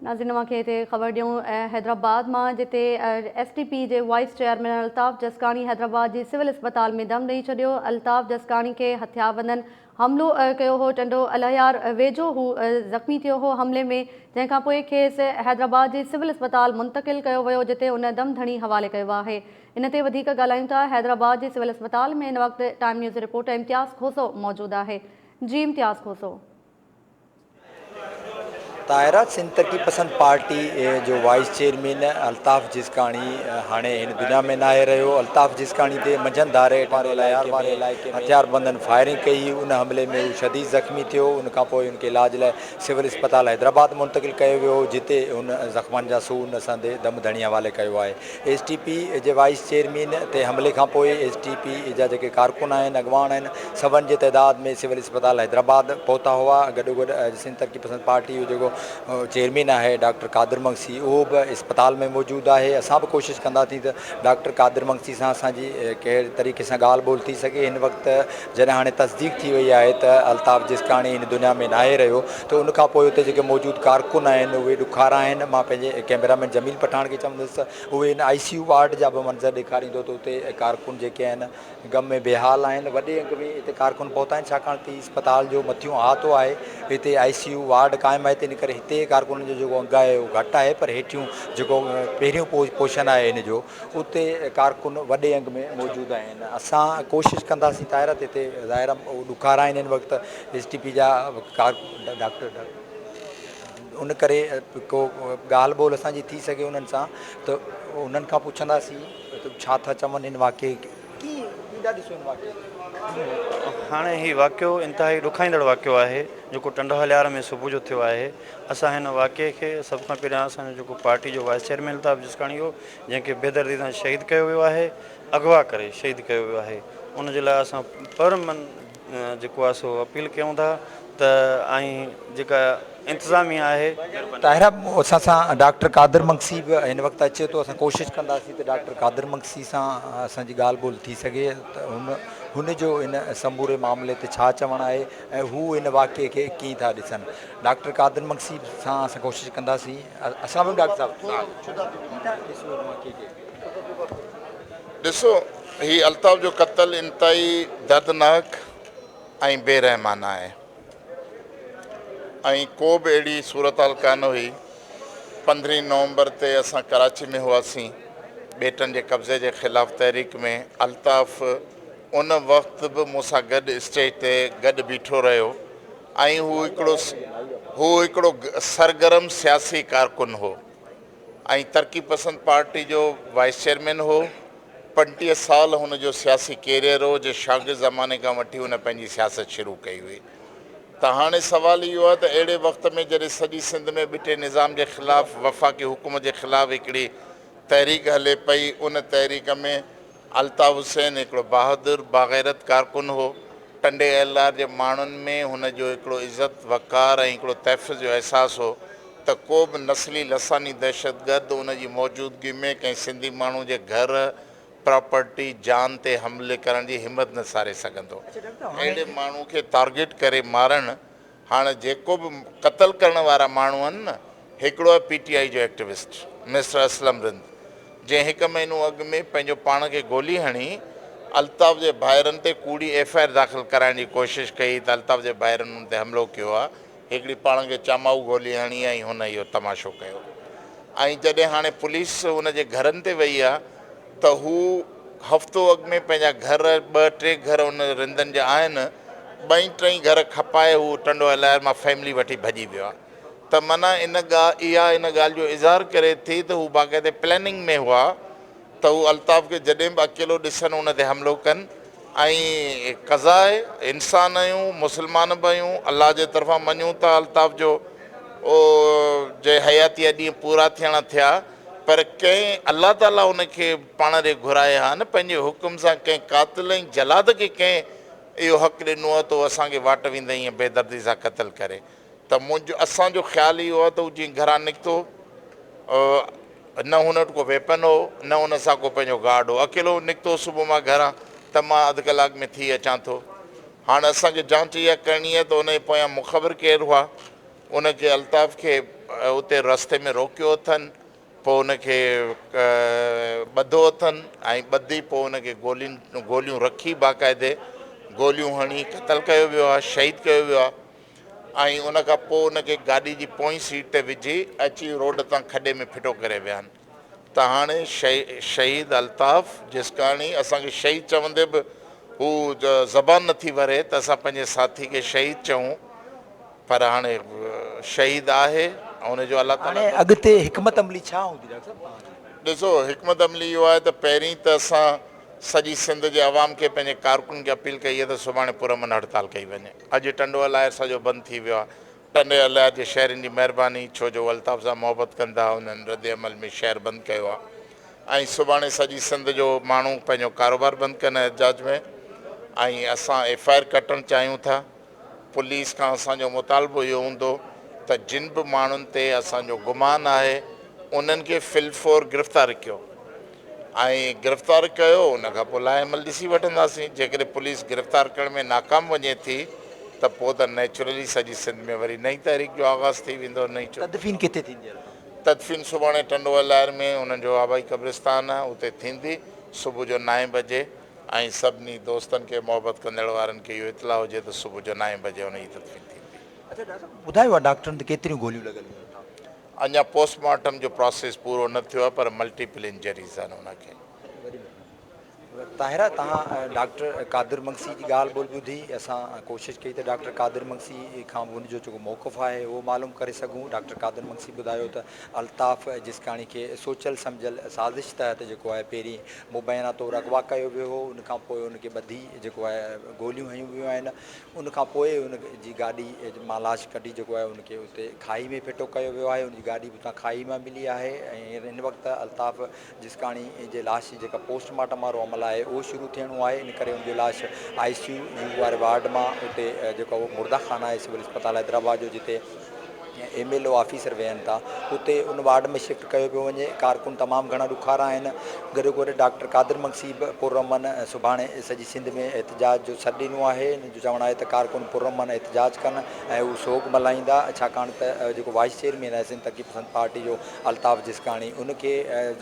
ناظرين اوهان کي هتي خبر ڏيون حيدرآباد مان جتي ايس ٽي پي جي وائيس چيئرمين الطاف جسڪاڻي حيدرآباد جي سول اسپتال ۾ دم ڏئي ڇڏيو الطاف جسڪاڻي کي هٿياربندن حملو ڪيو هو ٽنڊو الهيار ويجهو هو زخمي ٿيو هو حملي ۾ جنهن کان پوء کيس حيدرآباد جي سول اسپتال منتقل ڪيو ويو جتي ان دم ڌڻي حوالي ڪيو آهي ان تي وڌيڪ ڳالهايون ٿا حيدرآباد جي سول اسپتال ۾ هن وقت time news reporter Imtiaz Khoso موجود آهي جي امتياز کوسو. طاهره سنڌ ترقي پسند پارٽي جو وائيس چيئرمين الطاف جسڪاڻي هاڻي هن دنيا ۾ ناهي رهيو، الطاف جسڪاڻي تي منجهند ڌاري واري علائقي ۾ هٿياربندن فائرنگ ڪئي هئي، ان حملي ۾ هو شديد زخمي ٿيو، ان کانپوء هن کي علاج لاء سول اسپتال حيدرآباد منتقل ڪيو ويو، جتي هن زخمن جا سور نه سهندي دم ڌڻي حوالي ڪيو آهي. ايس ٽي پي جي وائيس چيئرمين تي حملي کانپوء ايس ٽي پي جا جيڪي ڪارڪن آهن اڳواڻ آهن سون جي تعداد ۾ سول اسپتال حيدرآباد پهتا هئا گڏوگڏ سنڌ ترقي پسند پارٽي جو جيڪو چيئرمين آهي ڊاڪٽر قادر مگسي اهو به اسپتال ۾ موجود آهي اسان به ڪوشش ڪنداسين ته ڊاڪٽر قادر مگسي سان اسان جي ڪهڙي طريقي سان ڳالهه ٻولهه ٿي سگهي هن وقت جڏهن هاڻي تصديق ٿي وئي آهي ته الطاف جسڪاڻي هن دنيا ۾ ناهي رهيو ته ان کان پوء اتي جيڪي موجود ڪارڪن آهن اهي ڏکارا آهن مان پنهنجي ڪئميرا مين جميل پٺاڻ کي چوندس ته اهي هن آء سي يو وارڊ جا به منظر ڏيکاريندو ته اتي ڪارڪن جيڪي آهن غم ۾ بيحال آهن وڏي انگ ۾ هتي ڪارڪن پهتا آهن ڇاڪاڻ ته هي اسپتال جو مٿيون احاطو آهي هتي آء سي يو وارڊ قائم آهي تنهن ڪري هتي ڪارڪنن جو جيڪو انگ آهي اهو گهٽ آهي پر هيٺيون جيڪو پهريون پوشن آهي هن جو اتي ڪارڪن وڏي انگ ۾ موجود آهن اسان ڪوشش ڪنداسين طاهره ته هتي ظاهر آهي ڏکارا آهن هن وقت ايس ٽي پي جا ڊاڪٽر ان ڪري ڪو ڳالهه ٻولهه اسان جي ٿي سگهي انهن سان ته انهن کان پڇنداسين ته ڇا ٿا چون هن واقعي کي ڪيئن ٿا ڏسو هن واقعي کي. هاڻي هي واقعو انتهائي ڏکائيندڙ واقعو آهي جيڪو ٽنڊوهليار ۾ صبح جو ٿيو آهي اسان هن واقعي کي سڀ کان پهريان اسان جو جيڪو پارٽي جو وائيس چيئرمين الطاف جسڪاڻي هو جنهن کي بيدردي سان شهيد ڪيو ويو آهي، اغوا ڪري شهيد ڪيو ويو آهي، ان جي لاء اسان پر من جيڪو آهي سو اپيل ڪيون ٿا ته ۽ جيڪا انتظاميا آهي. طاهره اسان سان ڊاڪٽر قادر مگسي به هن وقت اچي ٿو اسان ڪوشش ڪنداسين ته ڊاڪٽر قادر مگسي سان اسان جي ڳالهه ٻولهه ٿي سگهي ته هن هن جو ان سموري معاملي تي ڇا چوڻ آهي ۽ هو ان واقعي کي ڪيئن ٿا ڏسن ڊاڪٽر قادر مگسي سان اسان ڪوشش ڪنداسين. السلام عليڪم ڊاڪٽر صاحب ڪيئن ٿا ڏسو ان واقعي کي؟ ڏسو هي الطاف جو قتل انتهائي دردناڪ ۽ بي رحمانه آهي ۽ ڪو به اهڙي صورتحال ڪانه هئي پندرهين نومبر تي اسان ڪراچي ۾ هئاسين ٻيٽن جي قبضي جي خلاف تحريڪ ۾ الطاف ان وقت به مون سان گڏ اسٽيج تي گڏ بيٺو رهيو ۽ هو هڪڙو هو هڪڙو سرگرم سياسي ڪارڪن هو ۽ ترقي پسند پارٽي جو وائيس چيئرمين هو. 35 سال هن جو سياسي ڪيريئر هو جي شاگرد زماني کان وٺي هن پنهنجي سياست شروع ڪئي هئي ته هاڻي سوال اهو آهي ته اهڙي وقت ۾ جڏهن سڄي سنڌ ۾ ٻٽي نظام جي خلاف وفاقي حڪومت جي خلاف هڪڙي تحريڪ هلي پئي ان تحريڪ ۾ الطاف حسين هڪڙو بهادر باغيرت ڪارڪن هو. ٽنڊي ايلار جي ماڻهن ۾ هن جو هڪڙو عزت، وقار ۽ هڪڙو تحفظ جو احساس هو ته ڪو به نسلي لساني دهشتگرد ان جي موجودگي ۾ ڪنهن سنڌي ماڻهو جي گهر، پراپرٽي، جان تي حملي ڪرڻ جي همت نه ساري سگهندو. اهڙي ماڻهو کي ٽارگيٽ ڪري مارڻ هاڻ جيڪو به قتل ڪرڻ وارا ماڻهو آهن نه، هڪڙو آهي پي ٽي آء جو ايڪٽوسٽ مسٽر اسلم رند جنهن هڪ مهينو اڳ ۾ پنهنجو پاڻ کي گولي هڻي الطاف جي ڀائرن تي ڪوڙي ايف I R داخل ڪرائڻ جي ڪوشش ڪئي ته الطاف جي ڀائرن ان تي حملو ڪيو آهي، هڪڙي پاڻ کي چامائو گولي هڻي ۽ هن اهو تماشو ڪيو ۽ جڏهن هاڻي پوليس ان جي گهرن تي وئي آهي ته هو هفتو اڳ ۾ پنهنجا گهر ٻه ٽي گهر ان رندن جا آهن ٻئي ٽئي گهر کپائي هو ٽنڊو الهيار مان فيملي وٺي ڀڄي ويو آهي ته معنيٰ ان اها ان ڳالهه جو اظهار ڪري ٿي ته هو باقاعدي پلاننگ ۾ هئا ته هو الطاف کي جڏهن به اڪيلو ڏسن ان تي حملو ڪن ۽ قضا آهي انسان آهيون مسلمان به آهيون الله جي طرفان مڃون ٿا الطاف جو جي حياتي جا ڏينهن پورا ٿيڻا ٿيا پر ڪنهن الله تعاليٰ ان کي پاڻ ڏي گهرائي ها نه پنهنجي حڪم سان ڪنهن قاتل ۽ جلاد کي ڪنهن اهو حق ڏنو آهي ته هو اسان کي واٽ ويندي ائين بيدردي سان قتل ڪري ته منهنجو اسان جو خيال اهو آهي ته هو جيئن گهران نڪتو نه هن وٽ ڪو ويپن هو نه هن سان ڪو پنهنجو گارڊ هو اڪيلو نڪتو صبح مان گهران ته مان اڌ ڪلاڪ ۾ ٿي اچان ٿو هاڻ اسان کي جانچ اها ڪرڻي آهي ته ان جي پويان مخبر ڪير هئا. ان کي الطاف کي اتي رستي ۾ روڪيو اٿن، پوء ان کي ٻڌو اٿن ۽ ٻڌي پوء ان کي گولين گوليون رکي باقاعدي گوليون هڻي قتل ڪيو ويو آهي، شهيد ڪيو ويو آهي ۽ ان کان پوء ان کي گاڏي جي پوئين سيٽ تي وجهي اچي روڊ تان کڏي ۾ ڦٽو ڪري ويا آهن ته هاڻي شهيد الطاف جسڪاڻي اسان کي شهيد چوندي به هو زبان نٿي وري ته اسان پنهنجي ساٿي کي شهيد چئون پر هاڻي شهيد آهي ۽ ان جو الله تعالي هاڻي اڳتي حڪمت عملي ڇا هوندي ڊاڪٽر صاحب توهان جي؟ ڏسو حڪمت عملي اهو آهي ته پهرين ته اسان سڄي سنڌ جي عوام کي پنهنجي ڪارڪنن کي اپيل ڪئي آهي ته سڀاڻي پرامن هڙتال ڪئي وڃي. اڄ ٽنڊو الهيار سڄو بند ٿي ويو آهي. ٽنڊي الهيار جي شهرين جي مهرباني ڇو جو هو الطاف سان محبت ڪن ٿا انهن رد عمل ۾ شهر بند ڪيو آهي ۽ سڀاڻي سڄي سنڌ جو ماڻهو پنهنجو ڪاروبار بند ڪن احتجاج ۾ ۽ اسان ايف I R ڪٽڻ چاهيون ٿا. پوليس کان اسان جو مطالبو اهو هوندو ته جن به ماڻهن تي اسان جو گمان آهي انهن کي في الفور گرفتار ڪيو ۽ گرفتار ڪيو ان کان پوء لاء عمل ڏسي وٺنداسين جيڪڏهن پوليس گرفتار ڪرڻ ۾ ناڪام وڃي ٿي ته پوء ته نيچرلي سڄي سنڌ ۾ وري نئين تحريڪ جو آغاز ٿي ويندو نئين تدفين ڪٿي ٿيندي؟ تدفين سڀاڻي ٽنڊو الهيار ۾ انهن جو آبائي قبرستان آهي اتي ٿيندي صبح جو نائين بجي ۽ سڀني دوستن کي محبت ڪندڙ وارن کي اهو اطلاع هجي ته صبح جو نائين بجي ان جي تدفين ٿيندي. اڇا ڊاڪٽر صاحب ٻڌايو آ ڊاڪٽرن ته ڪيتريون گوليون لڳل هيون الطاف کي؟ اڃا پوسٽ مارٽم جو پراسيس پورو نه ٿيو آهي پر ملٽيپل انجريز آهن ان کي. وڏي مهرباني طاهره توهان ڊاڪٽر قادر مگسي جي ڳالهه ٻولهه ٻڌي اسان ڪوشش ڪئي ته ڊاڪٽر قادر مگسي کان به ان جو جيڪو موقف آهي اهو معلوم ڪري سگهون ڊاڪٽر قادر مگسي ٻڌايو ته الطاف جسڪاڻي کي سوچيل سمجهيل سازش تحت جيڪو آهي پهرين مبينا طور اغوا ڪيو ويو هو ان کان پوء ان کي ٻڌي جيڪو آهي گوليون هنيون ويون آهن ان کان پوء ان جي گاڏي مان لاش ڪڍي جيڪو آهي ان کي اتي کاهي ۾ ڦٽو ڪيو ويو آهي ان جي گاڏي به اتان کاهي مان ملي آهي ۽ هن وقت الطاف جسڪاڻي جي لاش جي جيڪا پوسٽ مارٽم وارو عمل آهي اهو شروع ٿيڻو آهي ان ڪري ان جو لاش آء سي يو واري وارڊ مان اتي جيڪو مرده خانه آهي سول اسپتال حيدرآباد جو جتي ايم ايل او آفيسر ويهن ٿا اتي ان وارڊ ۾ شفٽ ڪيو پيو وڃي ڪارڪن تمام گهڻا ڏکارا آهن گڏو گڏ ڊاڪٽر قادر مگسي به پرامن سڀاڻي سڄي سنڌ ۾ احتجاج جو سڏ ڏنو آهي ان جو چوڻ آهي ته ڪارڪن پرامن احتجاج ڪن ۽ هو سوڳ ملهائيندا ڇاڪاڻ ته جيڪو وائيس چيئرمين آهي سنڌ ترقي پسند پارٽي جو الطاف جسڪاڻي ان کي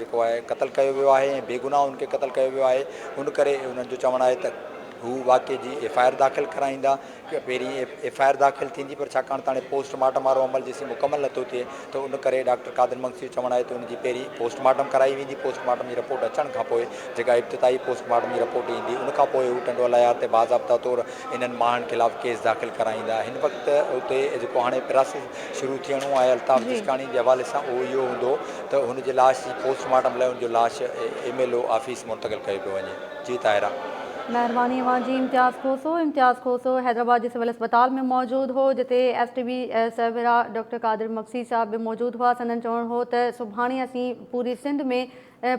جيڪو آهي قتل ڪيو ويو آهي ۽ بيگناهه ان کي قتل ڪيو ويو آهي ان ڪري انهن جو چوڻ آهي ته هو واقعي جي ايف I R داخل ڪرائيندا پهرين ايف I R داخل ٿيندي پر ڇاڪاڻ ته هاڻي پوسٽ مارٽم وارو عمل جيسين مڪمل نٿو ٿئي ته ان ڪري ڊاڪٽر قادر مگسي جو چوڻ آهي ته ان جي پهرين پوسٽ مارٽم ڪرائي ويندي پوسٽ مارٽم جي رپورٽ اچڻ کانپوء جيڪا ابتدائي پوسٽ مارٽم جي رپورٽ ايندي ان کانپوء هو ٽنڊو الهيار تي باضابطا طور انهن ماڻهن خلاف ڪيس داخل ڪرائيندا هن وقت اتي جيڪو هاڻي پراسيس شروع ٿيڻو آهي الطاف جسڪاڻي جي حوالي سان اهو اهو هوندو ته هن جي لاش جي پوسٽ مارٽم لاء ان جو لاش ايم ايل او آفيس منتقل ڪيو پيو وڃي جي طاهره. مهرباني اوهان جي امتياز کوسو امتياز کوسو حيدرآباد جي سول اسپتال ۾ موجود هو جتي ايس ٽي بي سربراهه ڊاڪٽر قادر مگسي صاحب به موجود هئا سندن چوڻ هو ته سڀاڻي اسين پوري سنڌ ۾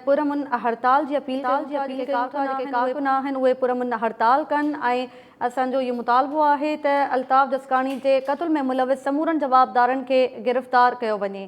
پرامن هڙتال جي اپيل ڪيون ٿا جيڪي ڪارڪن آهن اهي پرامن هڙتال ڪن ۽ اسان جو اهو مطالبو آهي ته الطاف جسڪاڻي جي قتل ۾ ملوث سمورن جوابدارن کي گرفتار ڪيو وڃي.